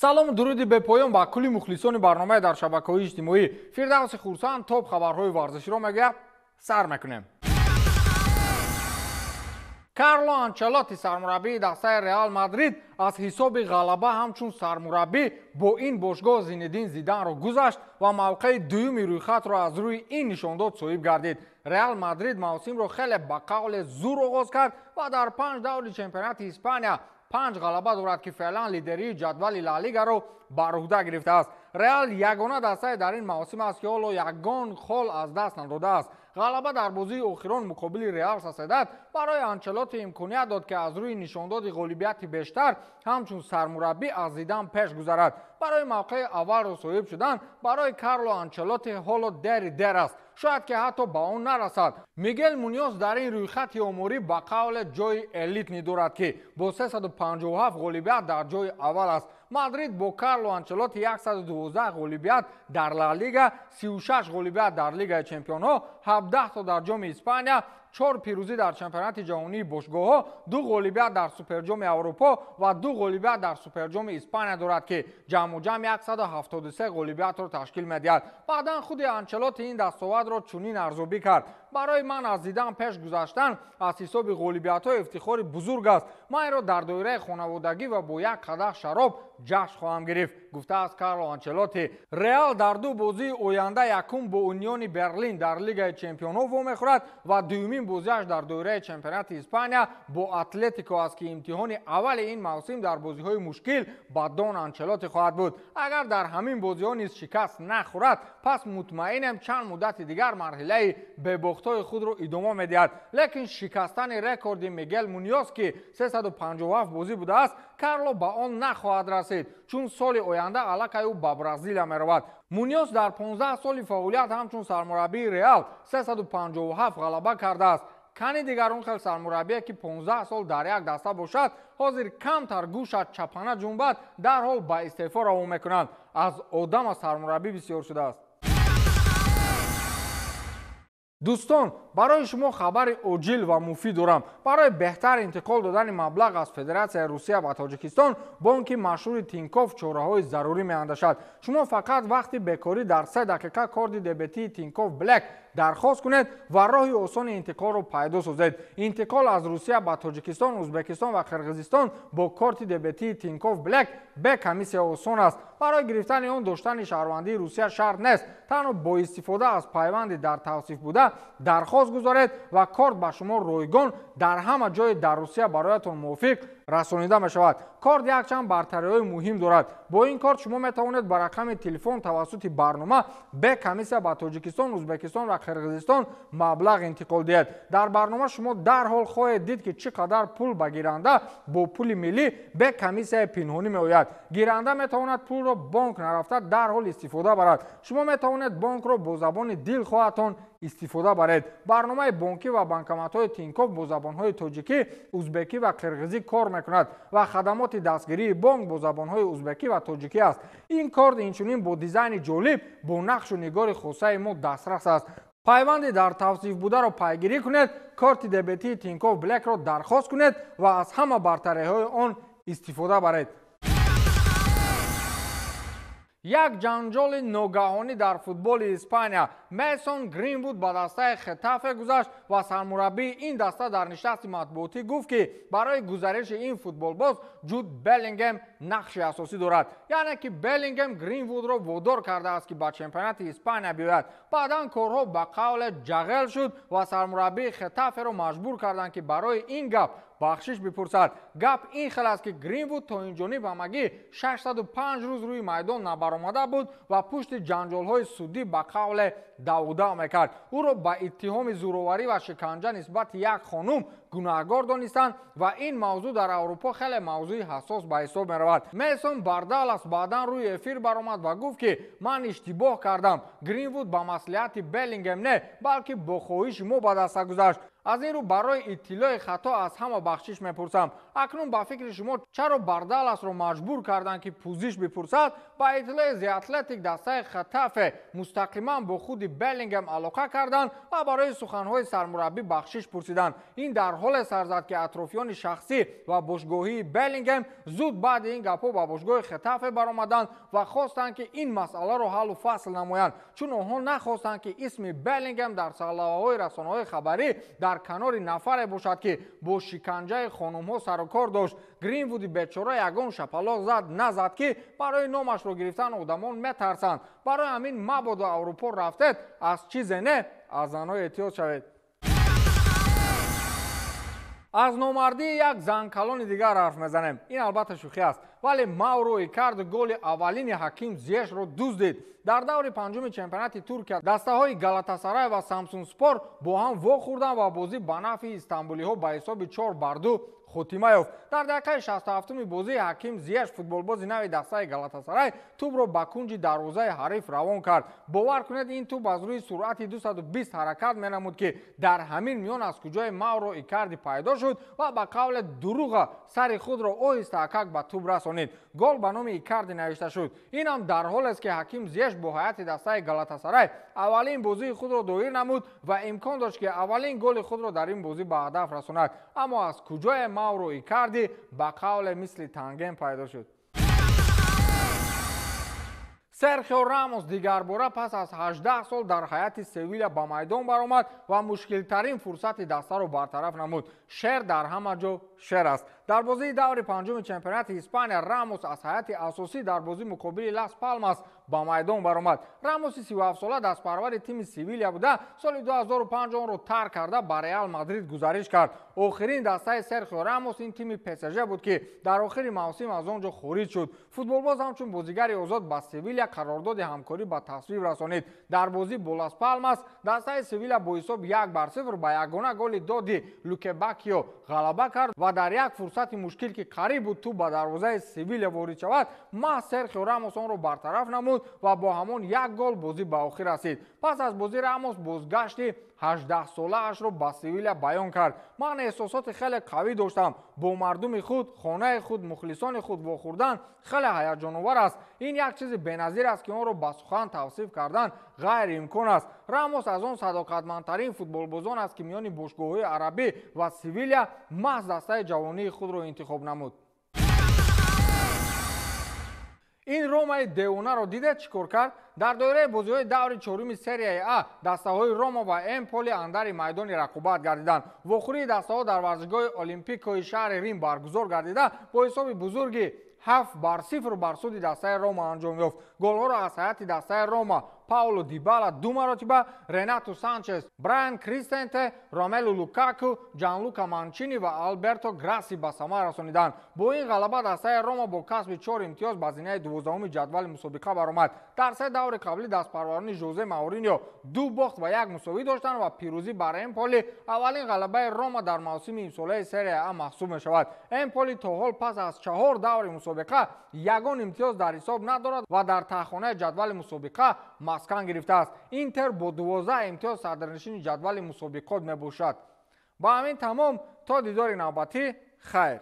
Салому дуруди бепоён ба кулли мухлисони барномаи дар шабакаҳои иҷтимоӣ. Фирдавси Хурсанд топ хабарҳои варзиширо мегӯяд. Сар мекунем. Карло Анчелотти, сармураббии дастаи Реал Мадрид, аз ҳисоби ғалаба ҳамчун сармураббӣ бо ин бошгоҳ Зинедин Зиданро гузашт ва мавқеи дуюми рӯйхатро аз рӯи ин нишондод соҳиб гардид. Реал Мадрид мавсимро хеле ба қавле зур оғоз кард ва дар 5 даври чемпионати Испания 5 ғалаба дорад, ки феълан лидерии ҷадвали Ла Лигаро бар уҳда гирифтааст. Реал ягона дастае дар ин мавсим аст, ки ҳоло ягон хол аз даст надодааст. Ғалаба дар бозии охирон муқобили Реал Соседад барои Анчелотти имконият дод, ки аз рӯи нишондоди ғолибияти бештар ҳамчун сармураббӣ аз Зидан пеш гузарад. Барои мавқеи аввалро соҳиб шудан барои Карло Анчелотти ҳоло дери дер аст, шояд ки ҳатто ба он нарасад. Мигел Муньос дар ин рӯйхати оморӣ ба қавле ҷои элитни дорад, ки бо 357 ғолибият дар ҷои аввал аст. Мадрид бо Карло Анчелотти 112 ғолибият дар Ла Лига, 36 ғолибият дар Лигаи Чемпионҳо, 17 то дар Ҷоми Испания, 4 пирӯзӣ дар чемпионати ҷаҳонии бошгоҳҳо, 2 ғолибият дар Суперҷоми Аврупо ва 2 ғолибият дар Суперҷоми Испания дорад, ки ҷамъу ҷамъ 173 ғолибиятро ташкил медиҳад. Баъдан худи Анчелотти ин дастовардро чунин арзёбӣ кард: барои ман аз Зидан пеш гузаштан аз ҳисоби ғолибиятҳо ифтихори бузург аст. Ман инро дар доираи хонаводагӣ ва бо як қадаҳ шароб ҷашн хоҳам гирифт, гуфтааст Карло Анчелотти. Реал дар 2 бозии оянда якум бо Униони Берлин дар Лигаи Чемпионҳо вомехӯрад ва дуюмин бозиаш дар доираи чемпионати Испания бо Атлетико аст, ки имтиҳони аввали ин мавсим дар бозиҳои мушкил ба Дон Анчелотти хоҳад буд. Агар дар ҳамин бозиҳо низ шикаст нахӯрад, пас мутмаинем чанд муддати дигар марҳилаи бебохтҳои худро идома медиҳад. Лекин шикастани рекорди Мигел Муньос, ки 357 бозӣ будааст, Карло ба он нахоҳад расид, чун соли оянда аллакай ӯ ба Бразилия меравад. Муньос дар 15 соли фаъолият ҳамчун сармураббии Реал 357 ғалаба кардааст. Кани дигар он хел сармураббие, ки 15 сол дар як даста бошад, ҳозир камтар гӯшат чапана ҷунбад, дарҳол ба истеъфо равон мекунанд. Аз одама сармураббӣ бисёр шудааст. Дӯстон, барои шумо хабари оҷил ва муфид дорам. Барои беҳтар интиқол додани маблағ аз Федератсияи Русия ба Тоҷикистон бонки машҳури Тинькофф чораҳои зарурӣ меандашад. Шумо фақат вақти бекорӣ дар 3 дақиқа корти дебетии Тинькофф Блэк дархост кунед ва роҳи осони интиқолро пайдо созед. Интиқол аз Русия ба Тоҷикистон, Узбекистон ва Қирғизистон бо корти дебетии Тинькофф Блэк бе комиссия осон аст. Барои гирифтани он доштани шаҳрвандии Русия шарт нест. Танҳо бо истифода аз пайванди дар тавсиф буда дархост гузоред ва корт ба шумо ройгон дар ҳама ҷое дар Русия бароятон мувофиқ расонида мешавад. Корт якчанд бартариҳои муҳим дорад. Бо ин корт шумо метавонед ба рақами телефон тавассути барнома бе комиссия ба Тоҷикистон, Узбекистон ва Қирғизистон маблағ интиқол диҳед. Дар барнома шумо дарҳол хоҳед дид, ки чӣ қадар пул ба гиранда бо пули миллӣ бе комиссияи пинҳонӣ меояд. Гиранда метавонад пулро бонк нарафта дарҳол истифода барад. Шумо метавонед бонкро бо забони дилхоҳатон истифода баред. Барномаи бонкӣ ва банкоматҳои Тинькофф бо забонҳои тоҷикӣ, узбекӣ ва қирғизӣ кор мекунад ва хадамоти дастгирии бонк бо забонҳои узбекӣ ва тоҷикӣ аст. Ин корт инчунин бо дизайни ҷолиб бо нақшу нигори хосаи мо дастрас аст. Пайванди дар тавсиф бударо пайгирӣ кунед, корти дебетии Тинькофф Блэкро дархост кунед ва аз ҳама бартариҳои он истифода баред. Як ҷанҷоли ногаҳонӣ дар футболи Испания. Мейсон Гринвуд ба дастаи Хетафе гузашт ва сармураббии ин даста дар нишасти матбуотӣ гуфт, ки барои гузариши ин футболбоз Ҷуд Беллингем нақши асосӣ дорад. Яъне ки Беллингем Гринвудро водор кардааст, ки ба чемпионати Испания биёяд. Баъдан корҳо ба қавле ҷағел шуд ва сармураббии Хетаферо маҷбур карданд, ки барои ин гап бахшиш бипурсад. Гап ин хел аст, ки Гринвуд то инҷониб ҳамагӣ 605 рӯз рӯи майдон набаромада буд ва пушти ҷанҷолҳои судӣ ба қавле давудав мекард. Ӯро ба иттиҳоми зӯроварӣ ва шиканҷа нисбати як хонум гунаҳгор донистанд ва ин мавзӯъ дар Аврупо хеле мавзӯи ҳассос ба ҳисоб меравад. Мейсон Бардалас баъдан рӯи эфир баромад ва гуфт, ки ман иштибоҳ кардам. Гринвуд ба маслиҳати Беллингем не, балки бо хоҳиши мо ба даста гузашт. Аз ин рӯ барои иттилои хато аз ҳама бахшиш мепурсам. Акнун ба фикри шумо чаро Бардаласро маҷбур карданд, ки пӯзиш бипурсад? Ба иттилои The Athletic дастаи Хетафе мустақиман бо худи Беллингем алоқа карданд ва барои суханҳои сармураббӣ бахшиш пурсиданд. Ин дар ҳоле сар зад, ки атрофиёни шахсӣ ва бошгоҳии Беллингем зуд баъди ин гапҳо ба бошгоҳи Хетафе баромаданд ва хостанд, ки ин масъаларо ҳаллу фасл намоянд, чун онҳо нахостанд, ки исми Беллингем дар сарлавҳаҳои расонаҳои хабарӣ дар канори нафаре бошад, ки бо шиканҷаи хонумҳо сарукор дошт. Гринвуди бечора ягон шапалоқ зад назад, ки барои номашро гирифтан одамон метарсанд. Барои ҳамин мабодо Аврупо рафтед, аз чизе не, аз занҳо эҳтиёт шавед. Аз номардии як занкалони дигар ҳарф мезанем. Ин албатта шӯхӣ аст, вале Мауро Икарди голи аввалини Ҳаким Зиешро дуздид. Дар даври панҷуми чемпионати Туркия дастаҳои Галатасарай ва Самсунспор бо ҳам вохӯрданд ва бозӣ ба нафъи истанбулиҳо ба ҳисоби 4-2 хотима ёфт. Дар дақиқаи 67-уми бозӣ Ҳаким Зиеш, футболбози нави дастаи Галатасарай, тӯбро ба кунҷи дарвозаи ҳариф равон кард. Бовар кунед, ин тӯб аз рӯи суръати 220 ҳаракат менамуд, ки дар ҳамин миён аз куҷои Мауро Икарди пайдо шуд ва ба қавле дуруға сари худро оҳиста акак ба тӯб расонид. Гол ба номи Икарди навишта шуд. Инам дар ҳолест, ки Ҳаким Зиеш бо ҳайати дастаи Галатасарай аввалин бозии худро доир намуд ва имкон дошт, ки аввалин голи худро дар ин бозӣ ба ҳадаф расонад. Аммо аз куҷое Мауро Икарди ба қавле мисли танген пайдо шуд. Серхио Рамос дигарбора пас аз 18 сол дар ҳайати Севиля ба майдон баромад ва мушкилтарин фурсати дастаро бартараф намуд. Шер дар ҳама ҷо шер аст. Дар бозии даври панҷуми чемпионати Испания Рамос аз ҳайати асосӣ дар бозии муқобили Лас Палмас ба майдон баромад. Рамоси 37-сола дастпарвари тими Севиля буда, соли 2005 онро тарк карда ба Реал Мадрид гузариш кард. Охирин дастаи Серхио Рамос ин тими ПСЖ буд, ки дар охири мавсим аз он ҷо хориҷ шуд. Футболбоз ҳамчун бозигари озод ба Севиля қарордоди ҳамкорӣ ба тасвиб расонид. Дар бозӣ бо Лас Палмас дастаи Севиля бо ҳисоби 1-0 ба ягона голи доди Луке Бакио ғалаба кард ва дар як фурсати мушкил, ки қариб буд тӯб ба дарвозаи Севиля ворид шавад, маҳз Серхио Рамос онро бартараф намуд ва бо ҳамон як гол бозӣ ба охир расид. Пас аз бозӣ Рамос бозгашти 18-солаашро ба Севиля баён кард. Ман эҳсосоти хеле қавӣ доштам. Бо мардуми худ, хонаи худ, мухлисони худ вохӯрдан хеле ҳаяҷоновар аст. Ин як чизи беназир аст, ки онро ба сухан тавсиф кардан ғайриимкон аст. Рамос аз он садоқатмандтарин футболбозон аст, ки миёни бошгоҳҳои арабӣ ва Севиля маҳз дастаи ҷавонии худро интихоб намуд. Ин Ромаи девонаро дидед чӣ кор кард? Дар доираи бозиҳои даври чоруми серияи А дастаҳои Рома ва Эмполи андари майдони рақобат гардиданд. Вохӯрии дастаҳо дар варзишгоҳи Олимпикои шаҳри Рим баргузор гардида, бо ҳисоби бузурги 7-0 бар суди дастаи Рома анҷом ёфт. Голҳоро аз ҳайати дастаи Рома Пауло Дибала 2 маротиба, Ренато Санчес, Брайан Кристенте, Ромелу Лукаку, Ҷанлука Манчини ва Алберто Грасси ба самар расониданд. Бо ин ғалаба дастаи Рома бо касби 4 имтиёз ба зинаи 12-уми ҷадвали мусобиқа баромад. Дар се даври қаблӣ дастпарварони Жозе Мауриньо 2 бохт ва 1 мусовӣ доштанд ва пирӯзӣ бар Эмполи аввалин ғалабаи Рома дар мавсими имсолаи серия А маҳсуб мешавад. Эмполи то ҳол пас аз 4 даври мусобиқа ягон имтиёз дар ҳисоб надорад ва дар таҳхонаи ҷадвали мусобиқа маскан гирифтааст. Интер бо 12 имтиёз садрнишини ҷадвали мусобиқот мебошад. Ба ҳамин тамом, то дидори навбатӣ, хайр.